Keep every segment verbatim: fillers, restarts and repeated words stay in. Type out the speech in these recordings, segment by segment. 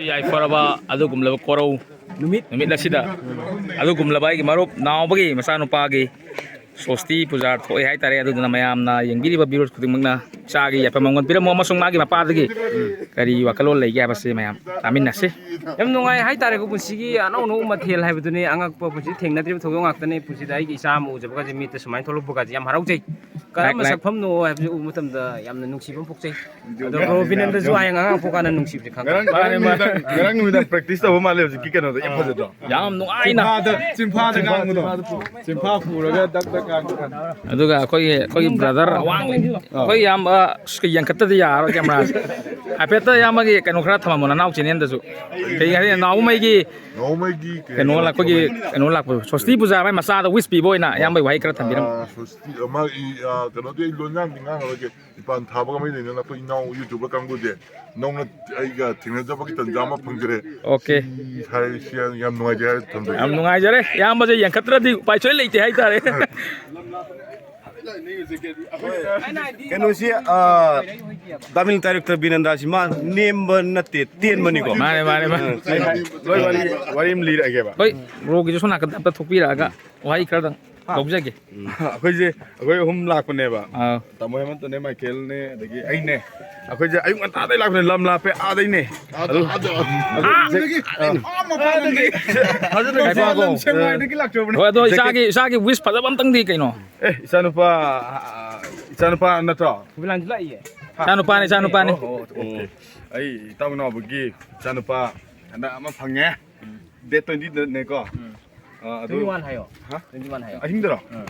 ꯌꯥꯏꯐꯔꯕ ꯑꯗꯨꯒꯨꯝꯂꯕ ꯀꯣꯔꯧ ꯅꯨꯃꯤꯠ꯫ ꯅꯨꯃꯤꯠ ꯑꯁꯤꯗ ꯑꯗꯨꯒꯨꯝꯂꯕ ꯑꯩꯒꯤ ꯃꯔꯨꯞ ꯅꯥꯎꯕꯒꯤ ꯃꯆꯥꯅꯨꯄꯥꯒꯤ ꯁꯣꯁꯇꯤ ꯄꯨꯖꯥ ꯊꯣꯛꯑꯦ ꯍꯥꯏꯇꯥꯔꯦ꯫ ꯑꯗꯨꯗꯨꯅ ꯃꯌꯥꯝꯅ ꯌꯦꯡꯕꯤꯔꯤꯕ viewers ꯈꯨꯗꯤꯡꯃꯛꯅ ꯏꯆꯥꯒꯤ ꯌꯥꯏꯐ ꯃꯪꯒꯣꯜ ꯄꯤꯔꯝꯃꯣ ꯑꯃꯁꯨꯡ ꯃꯥꯒꯤ ꯃꯄꯥꯗꯒꯤ ꯀꯔꯤ ꯋꯥꯈꯜꯂꯣꯟ ꯂꯩꯒꯦ ꯍꯥꯏꯕꯁꯤ ꯃꯌꯥꯝ ꯇꯥꯃꯤꯟꯅꯁꯤ꯫ ꯌꯥꯝ ꯅꯨꯡꯉꯥꯏ ꯍꯥꯏꯇꯥꯔꯦꯀꯣ, ꯄꯨꯟꯁꯤꯒꯤ ꯑꯅꯧ ꯑꯅꯧꯕ ꯃꯊꯦꯜ ꯍꯥꯏꯕꯗꯨꯅꯤ꯫ ꯑꯉꯛꯄ, ꯄꯨꯟꯁꯤ ꯊꯦꯡꯅꯗ꯭ꯔꯤꯕ ꯊꯧꯗꯣꯛ ꯉꯥꯛꯇꯅꯤ꯫ ꯄꯨꯟꯁꯤꯗ ꯑꯩꯒꯤ ꯏꯆꯥ ꯑꯃ ꯎꯖꯕꯒꯁꯦ, ꯃꯤꯠꯇ ꯁꯨꯃꯥꯏꯅ ꯊꯣꯛꯂꯛꯄꯒꯁꯦ ꯌꯥꯝ ꯍꯔꯥꯎꯖꯩ꯫ ꯀꯔꯝꯕ ꯂꯥꯏꯛ, ꯂꯥꯏꯛ꯫ ꯁꯛꯐꯝꯅꯣ ꯍꯥꯏꯕꯁꯤ ꯎꯕ ꯃꯇꯝꯗ ꯌꯥꯝꯅ ꯅꯨꯡꯁꯤꯕ ꯑꯃ ꯄꯣꯛꯆꯩ꯫ ꯑꯗꯣ ꯕ꯭ꯔꯣ ꯕꯤꯅꯟꯗꯁꯨ ꯍꯌꯦꯡ ꯑꯉꯥꯡ ꯄꯣꯛꯀꯥꯟꯗ ꯅꯨꯡꯁꯤꯕꯁꯦ ꯈꯪꯒꯅꯤ꯫ ꯉꯔꯥꯡ, ꯉꯔꯥꯡ ꯅꯨꯃꯤꯗꯥꯡ, ꯉꯔꯥꯡ ꯅꯨꯃꯤꯗꯥꯡ practice ꯇꯧꯕ ꯃꯥꯜꯂꯦ ꯍꯧꯖꯤꯛꯀꯤ ꯀꯩꯅꯣꯗꯣ, ꯌꯥꯝ ꯐꯖꯗ꯭ꯔꯣ? ꯌꯥꯝ ꯅꯨꯡꯉꯥꯏꯅ꯫ ꯆꯤꯝꯐꯥꯗ, ꯆꯤꯝꯐꯥꯗ ꯉꯥꯡꯕꯗꯣ꯫ ꯆꯤꯝꯐꯥ ꯄꯨꯔꯒ ꯗꯛ ꯗꯛ ꯉꯥꯡꯕꯗꯣ꯫ ꯑꯗꯨꯒ ꯑꯩꯈꯣꯏꯒꯤ, ꯑꯩꯈꯣꯏꯒꯤ brother ꯑꯋꯥꯡ, ꯑꯩꯈꯣꯏ ꯏꯌꯥꯝꯕ, ꯑꯁ, ꯌꯦꯡꯈꯠꯇꯗꯤ ꯌꯥꯔꯔꯣꯏ camera ꯁꯦ꯫ ꯍꯥꯏꯐꯦꯠꯇ ꯏꯌꯥꯝꯕꯒꯤ ꯀꯩꯅꯣ ꯈꯔ ꯊꯝꯃꯝꯃꯣ, ꯅꯅꯥꯎ channel ꯗꯁꯨ꯫ ꯀꯩ ꯍꯥꯏꯅꯤ, ꯅꯥꯎꯃꯩꯒꯤ ꯅꯣꯡꯃꯩꯒꯤ ꯀꯩꯅꯣ, ꯑꯩꯈꯣꯏꯒꯤ ꯀꯩꯅꯣ ꯂꯥꯛꯄꯗꯣ, ꯁ꯭ꯋꯁꯇꯤ ꯄꯨꯖꯥ ꯃꯥꯏ ꯃꯆꯥꯗ wish ꯄꯤꯕ ꯑꯣꯏꯅ ꯏꯌꯥꯝꯕꯒꯤ ꯋꯥꯍꯩ ꯈꯔ ꯊꯝꯕꯤꯔꯝꯃꯣ꯫ ꯑꯥ, ꯁ꯭ꯋꯁꯇꯤ, ꯑꯥ, ꯃꯥ, ꯏ-, ꯑꯥ, ꯀꯩꯅꯣꯗꯤ ꯑꯩ ꯂꯣꯟ ꯌꯥꯝꯗꯤ ꯉꯥꯡꯉꯔꯣꯏꯒꯦ꯫ ꯏꯄꯥꯟ ꯊꯥꯕꯒ ꯃꯔꯤ ꯂꯩꯅꯅ ꯑꯩꯈꯣꯏ ꯏꯅꯥꯎ YouTuber ꯀꯥꯡꯕꯨꯁꯦ ꯅꯧꯅ ꯑꯩꯒ ꯊꯦꯡꯅꯖꯕꯒꯤ ꯇꯟꯖꯥ ꯑꯃ ꯐꯪꯖꯔꯦ꯫ Okay꯫ ꯁꯤ ꯍꯥꯏ-, ꯁꯤ ꯌꯥꯝ ꯅꯨꯡꯉꯥꯏꯖꯔꯦ, ꯊꯝꯖꯒꯦ꯫ ꯌꯥꯝ ꯅꯨꯡꯉꯥꯏꯖꯔꯦ꯫ ꯏꯌꯥꯝꯕꯁꯦ ꯌꯦꯡꯈꯠꯇ꯭ꯔꯗꯤ ꯎꯄꯥꯏ ꯁꯣꯏ ꯂꯩꯇꯦ ꯍꯥꯏꯇꯥꯔꯦ꯫ ꯀꯩꯅꯣꯁꯤ, ꯑꯥ, ꯗꯥꯃꯤꯜ ꯇꯥꯔꯤꯛꯇ ꯕꯤꯅꯟꯗꯥꯁꯤ ꯃꯥ ꯅꯦꯝꯕ ꯅꯠꯇꯦ, ꯇꯦꯟꯕꯅꯤꯀꯣ꯫ ꯃꯥꯅꯦ, ꯃꯥꯅꯦ, ꯃꯥꯅꯦ꯫ ꯑꯥ, ꯑꯩ ꯋꯥꯔꯤ, ꯋꯥꯔꯤ, ꯋꯥꯔꯤ ꯑꯃ ꯂꯤꯔꯛꯑꯒꯦꯕ꯫ ꯍꯣꯏ, ꯕ꯭ꯔꯣꯒꯤꯁꯨ ꯁꯣꯝ ꯅꯥꯀꯟꯗ ꯑꯝꯇ ꯊꯣꯛꯄꯤꯔꯛꯑꯒ ꯋꯥꯍꯩ ꯈꯔꯗꯪ ꯍꯥ? ꯂꯧꯖꯒꯦ꯫ ꯑꯩꯈꯣꯏꯁꯦ, ꯑꯩꯈꯣꯏ ꯑꯍꯨꯝ ꯂꯥꯛꯄꯅꯦꯕ꯫ ꯑꯥ꯫ ꯇꯥꯃꯣ ꯍꯦꯃꯟꯇꯅꯦ, ꯃꯥꯏꯀꯦꯜꯅꯦ, ꯑꯗꯒꯤ ꯑꯩꯅꯦ꯫ ꯑꯩꯈꯣꯏꯁꯦ ꯑꯌꯨꯛ ꯉꯟꯇꯥꯗꯩ ꯂꯥꯛꯄꯅꯦ, ꯂꯝ ꯂꯥꯞꯄꯦ, ꯑꯥꯗꯩꯅꯦ꯫ ꯑꯗꯨ, ꯑꯗꯨ, ꯑꯥ! ꯑꯗꯨꯗꯒꯤ, ꯑꯥ, ꯑꯥ, ꯃꯄꯥꯟ ꯂꯝꯗꯒꯤ꯫ ꯊꯥꯖꯗꯕ ꯉꯥꯏꯈꯣ, ꯂꯝ ꯉꯥꯏꯈꯣ꯫ ꯁꯦꯡꯃꯥꯏꯗꯒꯤ ꯂꯥꯛꯆꯕꯅꯦ꯫ ꯍꯣꯏ, ꯑꯗꯣ ꯏꯆꯥꯒꯤ, ꯏꯆꯥꯒꯤ wish ꯐꯖꯕ ꯑꯝꯇꯪꯗꯤ ꯀꯩꯅꯣ? ꯑꯦ, ꯏꯆꯥꯅꯨꯄꯥ, ꯑꯥ, ꯏꯆꯥꯅꯨꯄꯥ ꯅꯠꯇ꯭ꯔꯣ? ꯈꯨꯕꯤꯂꯥꯟꯁꯨ ꯂꯥꯛꯏꯌꯦ꯫ ꯏꯆꯥꯅꯨꯄꯥꯅꯦ, ꯏꯆꯥꯅꯨꯄꯥꯅꯦ꯫ ꯑꯣ, ꯑꯣ, okay꯫ ꯑꯩ ꯏꯇꯥꯎ ꯅꯥꯎꯕꯒꯤ ꯏꯆꯥꯅꯨꯄꯥ ꯍꯟꯗꯛ ꯑꯃ ꯐꯪꯉꯦ꯫ ꯎꯝ꯫ Date twenty ꯗꯅꯦꯀꯣ꯫ ꯎꯝ꯫ ꯑꯥ, ꯑꯗꯨ twenty one ꯍꯥꯏꯌꯣ꯫ ꯍꯥ? Twenty one ꯍꯥꯏꯌꯣ꯫ ꯑꯍꯤꯡꯗꯔꯣ? ꯎꯝ꯫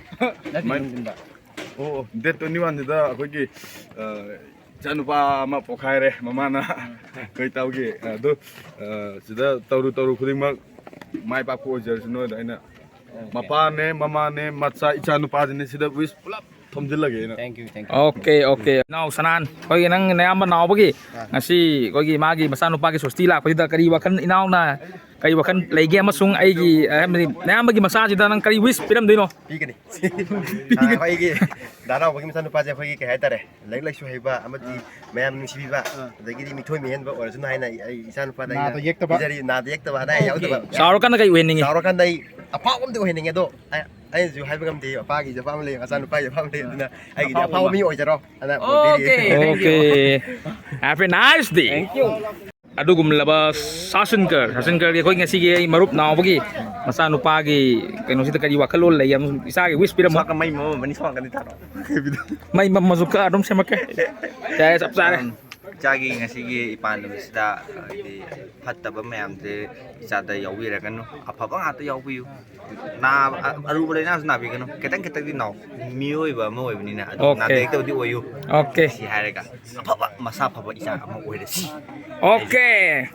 ꯅꯠꯇꯦ, ꯃꯥꯏ-, ꯅꯨꯡꯊꯤꯟꯗ꯫ ꯑꯣ, ꯑꯣ, date twenty one ꯁꯤꯗ ꯑꯩꯈꯣꯏꯒꯤ, ꯑꯥ, ꯏꯆꯥꯅꯨꯄꯥ ꯑꯃ ꯄꯣꯛꯈꯥꯏꯔꯦ, ꯃꯃꯥꯅ꯫ ꯎꯝ꯫ ꯑꯩꯈꯣꯏ ꯏꯇꯥꯎꯒꯤ, ꯑꯗꯨ, ꯑꯥ, ꯁꯤꯗ ꯇꯧꯔꯨ ꯇꯧꯔꯨ ꯈꯨꯗꯤꯡꯃꯛ ꯃꯥꯏ ꯄꯥꯛꯄ ꯑꯣꯏꯖꯔꯁꯅꯨ ꯑꯗ ꯑꯩꯅ꯫ Okay꯫ ꯃꯄꯥꯅꯦ, ꯃꯃꯥꯅꯦ, ꯃꯆꯥ, ꯏꯆꯥꯅꯨꯄꯥꯁꯤꯅꯦ, ꯁꯤꯗ wish ꯄꯨꯂꯞ ꯊꯣꯝꯖꯤꯜꯂꯒꯦ ꯑꯩꯅ꯫ Thank you, thank you꯫ Okay, okay꯫ ꯏꯅꯥꯎ ꯁꯅꯥꯍꯟ, ꯑꯩꯈꯣꯏꯒꯤ ꯅꯪ ꯅꯌꯥꯝꯕ ꯅꯥꯎꯕꯒꯤ ꯑꯥ꯫ ꯉꯁꯤ ꯑꯩꯈꯣꯏꯒꯤ ꯃꯥꯒꯤ ꯃꯆꯥꯅꯨꯄꯥꯒꯤ ꯁꯣꯁꯇꯤ ꯂꯥꯛꯄꯁꯤꯗ ꯀꯔꯤ ꯋꯥꯈꯜ ꯏꯅꯥꯎꯅ ꯀꯔꯤ ꯋꯥꯈꯜ ꯂꯩꯒꯦ? ꯑꯃꯁꯨꯡ ꯑꯩꯒꯤ, ꯑ, ꯍꯥꯏꯕꯗꯤ ꯅꯌꯥꯝꯕꯒꯤ ꯃꯆꯥꯁꯤꯗ ꯅꯪ ꯀꯔꯤ wish ꯄꯤꯔꯝꯗꯣꯏꯅꯣ? ꯄꯤꯒꯅꯤ꯫ ꯑꯩꯈꯣꯏꯒꯤ ꯗꯥ ꯅꯥꯎꯕꯒꯤ ꯃꯆꯥꯅꯨꯄꯥꯁꯦ ꯑꯩꯈꯣꯏꯒꯤ ꯀꯩ ꯍꯥꯏꯇꯥꯔꯦ, ꯂꯥꯏꯔꯤꯛ ꯂꯥꯏꯁꯨ ꯍꯩꯕ ꯑꯃꯗꯤ ꯃꯌꯥꯝ ꯅꯨꯡꯁꯤꯕꯤꯕ, ꯑꯗꯒꯤꯗꯤ ꯃꯤꯊꯣꯏ ꯃꯤꯍꯦꯟꯕ ꯑꯣꯏꯔꯁꯅꯨ ꯍꯥꯏꯅ ꯑꯩ, ꯑꯩ ꯏꯆꯥꯅꯨꯄꯥꯗ ꯑꯩꯅ ꯅꯥꯗ ꯌꯦꯛꯇꯕ꯫ ꯄꯤꯖꯔꯤ, ꯅꯥꯗ ꯌꯦꯛꯇꯕ, ꯑꯅꯥ ꯑꯌꯦꯛ ꯌꯥꯎꯗꯕ꯫ ꯆꯥꯎꯔꯀꯥꯟꯗ ꯀꯩ ꯑꯣꯏꯍꯟꯅꯤꯡꯉꯤ? ꯆꯥꯎꯔꯀꯥꯟꯗ ꯑꯩ ꯑꯐꯥꯎꯕ ꯑꯃꯗꯤ ꯑꯣꯏꯍꯟꯅꯤꯡꯉꯦ, ꯑꯗꯣ ꯑꯩ, ꯑꯩꯅꯁꯨ ꯍꯥꯏꯕ ꯉꯝꯗꯦ, ꯑꯄꯥꯒꯤꯁꯨ ꯑꯄꯥꯝꯕ ꯂꯩ, ꯃꯆꯥꯅꯨꯄꯥꯒꯤꯁꯨ ꯑꯄꯥꯝꯕ ꯂꯩ, ꯑꯗꯨꯅ ꯑꯩꯒꯤꯗꯤ ꯑꯐꯥꯎꯕ ꯃꯤ ꯑꯣꯏꯖꯔꯣ꯫ ꯑꯗꯨꯅ okay. ꯑꯣꯏꯕꯤꯔꯤ꯫ Okay. Have a nice day. Thank you. ꯑꯗꯨꯒꯨꯝꯂꯕ ꯁꯥꯁꯟꯀꯔ, ꯁꯥꯁꯟꯀꯔꯒꯤ ꯑꯩꯈꯣꯏ ꯉꯁꯤꯒꯤ ꯑꯩ ꯃꯔꯨꯞ ꯅꯥꯎꯕꯒꯤ ꯃꯆꯥꯅꯨꯄꯥꯒꯤ ꯀꯩꯅꯣꯁꯤꯗ ꯀꯔꯤ ꯋꯥꯈꯜꯂꯣꯟ ꯂꯩ? ꯑꯃꯁꯨꯡ ꯏꯆꯥꯒꯤ wish ꯄꯤꯔꯝꯃꯣ꯫ ꯁꯣꯝꯅꯥꯀꯟ ꯃꯩ ꯃꯝꯃꯝꯃꯅꯤ, ꯁꯣꯝꯅꯥꯀꯟꯗꯤ ꯊꯥꯔꯣ꯫ ꯃꯩ ꯃꯝꯃꯁꯨ ꯀꯛꯑ ꯑꯗꯨꯝ ꯁꯦꯝꯃꯛꯀꯦ꯫ ꯌꯥꯔꯦ, ꯆꯞ ꯆꯥꯔꯦ꯫ ꯎꯝ꯫ ꯏꯆꯥꯒꯤ ꯉꯁꯤꯒꯤ ꯏꯄꯥꯟ ꯅꯨꯃꯤꯠꯁꯤꯗ, ꯍꯥꯏꯗꯤ, ꯐꯠꯇꯕ ꯃꯌꯥꯝꯁꯦ ꯏꯆꯥꯗ ꯌꯥꯎꯕꯤꯔꯒꯅꯨ, ꯑꯐꯕ ꯉꯥꯛꯇ ꯌꯥꯎꯕꯤꯌꯨ꯫ ꯅꯥꯕ, ꯑ-, ꯑꯔꯨꯕ ꯂꯥꯏꯅꯥꯁꯨ ꯅꯥꯕꯤꯒꯅꯨ, ꯈꯤꯇꯪ ꯈꯤꯇꯪꯗꯤ ꯅꯥꯎ, ꯃꯤꯑꯣꯏꯕ ꯑꯃ ꯑꯣꯏꯕꯅꯤꯅ ꯑꯗꯨꯝ Okay. ꯅꯥꯗ ꯌꯦꯛꯇꯕꯗꯤ ꯑꯣꯏꯌꯨ꯫ Okay. ꯁꯤ ꯍꯥꯏꯔꯒ ꯑꯐꯕ, ꯃꯁꯥ ꯐꯕ ꯏꯆꯥ ꯑꯃ ꯑꯣꯏꯔꯁꯤ꯫ Okay.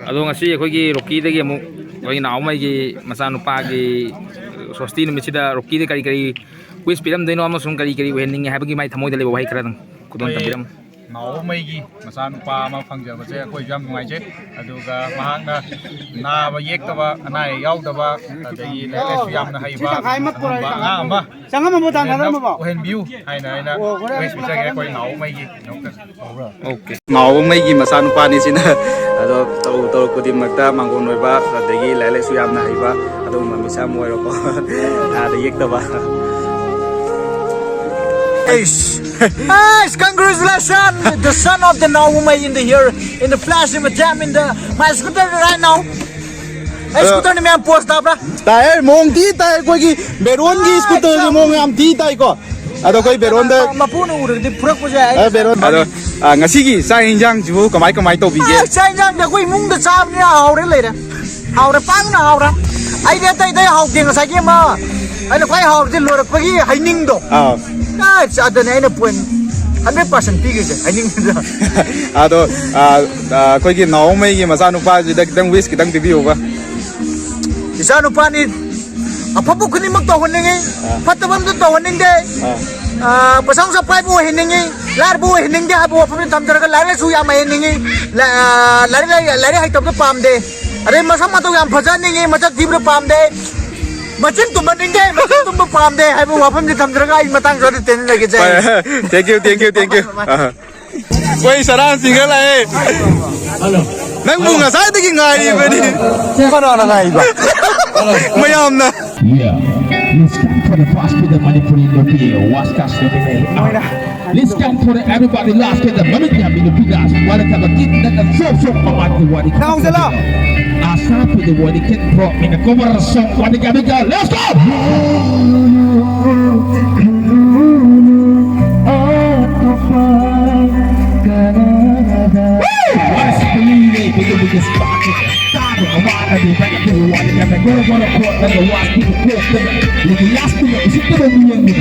ꯑꯗꯣ ꯉꯁꯤ ꯑꯩꯈꯣꯏꯒꯤ ꯔꯣꯀꯤꯗꯒꯤ ꯑꯃꯨꯛ ꯑꯩꯈꯣꯏꯒꯤ ꯅꯥꯎꯃꯩꯒꯤ ꯃꯆꯥꯅꯨꯄꯥꯒꯤ ꯁꯣꯁꯇꯤ ꯅꯨꯃꯤꯠꯁꯤꯗ ꯔꯣꯀꯤꯗ ꯀꯔꯤ ꯀꯔꯤ wish ꯄꯤꯔꯝꯗꯣꯏꯅꯣ ꯑꯃꯁꯨꯡ ꯀꯔꯤ ꯀꯔꯤ ꯑꯣꯏꯍꯟꯅꯤꯡꯉꯤ ꯍꯥꯏꯕꯒꯤ ꯃꯥꯏ ꯊꯃꯣꯏꯗ ꯂꯩꯕ ꯋꯥꯍꯩ ꯈꯔꯗꯪ ꯈꯨꯗꯣꯜ ꯑꯩꯈꯣꯏ ꯇꯝꯕꯤꯔꯝꯃꯨ꯫ ꯅꯥꯎꯃꯩꯒꯤ ꯃꯆꯥꯅꯨꯄꯥ ꯑꯃ ꯐꯪꯖꯕꯁꯦ ꯑꯩꯈꯣꯏꯁꯨ ꯌꯥꯝ ꯅꯨꯡꯉꯥꯏꯖꯩ꯫ ꯑꯗꯨꯒ ꯃꯍꯥꯛꯅ ꯅꯥꯕ ꯌꯦꯛꯇꯕ, ꯑꯅꯥ ꯑꯌꯦꯛ ꯌꯥꯎꯗꯕ, ꯑꯗꯒꯤ ꯂꯥꯏꯔꯤꯛ ꯂꯥꯏꯁꯨ ꯌꯥꯝꯅ ꯍꯩꯕ, ꯁꯤ ꯇꯪꯈꯥꯏ ꯑꯃ ꯄꯨꯔꯛꯑꯣ꯫ ꯑꯗꯨꯒꯨꯝꯕ ꯑꯉꯥꯡ ꯑꯃ ꯆꯪꯉꯝꯃꯕꯣ, ꯇꯥꯟꯅꯔꯝꯃꯕꯣ? ꯑꯣꯏꯍꯟꯕꯤꯌꯨ ꯍꯥꯏꯅ ꯑꯩꯅ ꯑꯣ, ꯍꯣꯔꯦꯟ wish ꯄꯤꯖꯒꯦ ꯑꯩꯈꯣꯏ ꯅꯥꯎꯃꯩꯒꯤ ꯗꯃꯛꯇ꯫ Okay. ꯅꯥꯎꯃꯩꯒꯤ ꯃꯆꯥꯅꯨꯄꯥꯅꯤ ꯁꯤꯅ꯫ ꯑꯗꯣ ꯇꯧꯔꯨ ꯇꯧꯔꯨ ꯈꯨꯗꯤꯡꯃꯛꯇ ꯃꯥꯡꯒꯣꯟ ꯑꯣꯏꯕ, ꯑꯗꯒꯤ ꯂꯥꯏꯔꯤꯛ ꯂꯥꯏꯁꯨ ꯌꯥꯝꯅ ꯍꯩꯕ, ꯑꯗꯨꯒꯨꯝꯕ ꯃꯤꯁꯛ ꯑꯃ ꯑꯣꯏꯔꯣꯀꯣ꯫ ꯑꯥꯗ ꯌꯦꯛꯇꯕ꯫ Eish! Eish! Congratulations! The son of the Naomai in the here, in the flash, in the jam, in the my scooter right now. ꯑꯩ scooter ꯅꯤ ꯃꯌꯥꯝ pose ꯇꯥꯕ꯭ꯔꯥ? ꯇꯥꯏ, ꯃꯑꯣꯡ ꯊꯤ ꯇꯥꯏ꯫ ꯑꯩꯈꯣꯏꯒꯤ ꯕꯦꯔꯣꯟꯒꯤ scooter ꯁꯦ ꯃꯑꯣꯡ ꯌꯥꯝ ꯊꯤ ꯇꯥꯏꯀꯣ꯫ ꯑꯗꯣ ꯑꯩꯈꯣꯏ ꯕꯦꯔꯣꯟꯗ ꯃꯄꯨꯅ ꯎꯔꯒꯗꯤ ꯐꯨꯔꯛꯄꯁꯨ ꯌꯥꯏ꯫ ꯑ, ꯕꯦꯔꯣꯟ, ꯑꯗꯣ, ꯑ, ꯉꯁꯤꯒꯤ ꯆꯥꯛ ꯌꯦꯟꯁꯥꯡꯁꯤꯕꯨ ꯀꯃꯥꯏ ꯀꯃꯥꯏ ꯇꯧꯕꯤꯒꯦ? ꯑ, ꯆꯥꯛ ꯌꯦꯟꯁꯥꯡꯗꯤ ꯑꯩꯈꯣꯏ ꯏꯃꯨꯡꯗ ꯆꯥꯕꯅꯤꯅ ꯍꯥꯎꯔꯦ ꯂꯩꯔꯦ꯫ ꯍꯥꯎꯔꯦ, ꯄꯥꯛꯅ ꯍꯥꯎꯔꯦ꯫ ꯑꯩꯗꯤ ꯑꯇꯩ ꯑꯇꯩ ꯍꯥꯎꯇꯦ, ꯉꯁꯥꯏꯒꯤ ꯑꯃ ꯑꯩꯅ ꯈ꯭ꯋꯥꯏ ꯍꯥꯎꯔꯤꯁꯦ ꯂꯣꯏꯔꯛꯄꯒꯤ ꯍꯩꯅꯤꯡꯗꯣ꯫ ꯑꯥ꯫ ꯑꯁ, ꯑꯗꯨꯅꯦ ꯑꯩꯅ point hundred percent ꯄꯤꯈ꯭ꯔꯤꯁꯦ, ꯍꯩꯅꯤꯡꯗꯣ꯫ ꯑꯗꯣ, ꯑ, ꯑ, ꯑꯩꯈꯣꯏꯒꯤ ꯅꯥꯎꯃꯩꯒꯤ ꯃꯆꯥꯅꯨꯄꯥꯁꯤꯗ ꯈꯤꯇꯪ wish ꯈꯤꯇꯪ ꯄꯤꯕꯤꯌꯨꯕ꯫ ꯏꯆꯥꯅꯨꯄꯥꯅꯤ ꯑꯐꯕ ꯈꯨꯗꯤꯡꯃꯛ ꯇꯧꯍꯟꯅꯤꯡꯉꯤ, ꯑꯥ꯫ ꯐꯠꯇꯕ ꯑꯝꯇ ꯇꯧꯍꯟꯅꯤꯡꯗꯦ꯫ ꯑꯥ꯫ ꯑꯥ, ꯄꯩꯁꯥ ꯅꯨꯡꯁꯥ ꯄꯥꯏꯕ ꯑꯣꯏꯍꯟꯅꯤꯡꯉꯤ, ꯂꯥꯏꯔꯕ ꯑꯣꯏꯍꯟꯅꯤꯡꯗꯦ ꯍꯥꯏꯕ ꯋꯥꯐꯝꯁꯦ ꯊꯝꯖꯔꯒ ꯂꯥꯏꯔꯤꯛ ꯂꯥꯏꯁꯨ ꯌꯥꯝ ꯍꯩꯍꯟꯅꯤꯡꯉꯤ꯫ ꯂꯥ-, ꯑꯥ, ꯂꯥꯏꯔꯤꯛ ꯂꯥꯏ-, ꯂꯥꯏꯔꯤꯛ ꯍꯩꯇꯕꯗꯣ ꯄꯥꯝꯗꯦ꯫ ꯑꯗꯩ ꯃꯁꯛ ꯃꯇꯧ ꯌꯥꯝ ꯐꯖꯍꯟꯅꯤꯡꯉꯤ, ꯃꯁꯛ ꯊꯤꯕꯗꯣ ꯄꯥꯝꯗꯦ, ꯃꯆꯤꯟ ꯇꯨꯝꯍꯟꯅꯤꯡꯗꯦ, ꯃꯆꯤꯟ ꯇꯨꯝꯕ ꯄꯥꯝꯗꯦ ꯍꯥꯏꯕ ꯋꯥꯐꯝꯁꯤ ꯊꯝꯖꯔꯒ ꯑꯩ ꯃꯇꯥꯡ ꯆꯥꯗ ꯇꯦꯟꯅꯖꯒꯦ꯫ Thank you, thank you, thank you. ꯑꯍ꯫ ꯑꯩꯈꯣꯏ ꯁꯔꯥꯟ ꯁꯤꯡꯒ ꯂꯥꯛꯑꯦ꯫ ꯅꯪꯕꯨ ꯉꯁꯥꯏꯗꯒꯤ ꯉꯥꯏꯔꯤꯕꯅꯤ꯫ ꯀꯅꯥꯅ ꯉꯥꯏꯔꯤꯕ? ꯃꯌꯥꯝꯅ꯫ Yeah, let's come for the first with the Manipuri Indoor P A, Waska Swimming. Let's come for the everybody last with the Manipuri Indoor P A. What a cup of tea, that a soap, soap, mama, the what it comes to. I stop with the what it can drop in the cover song. What the gabi ga. Let's go! Woo! What is the lead? Because we just fucking started. I wanna be back to what it got. Go to what a court, like a watch, people court, like a last thing. Is it gonna be in the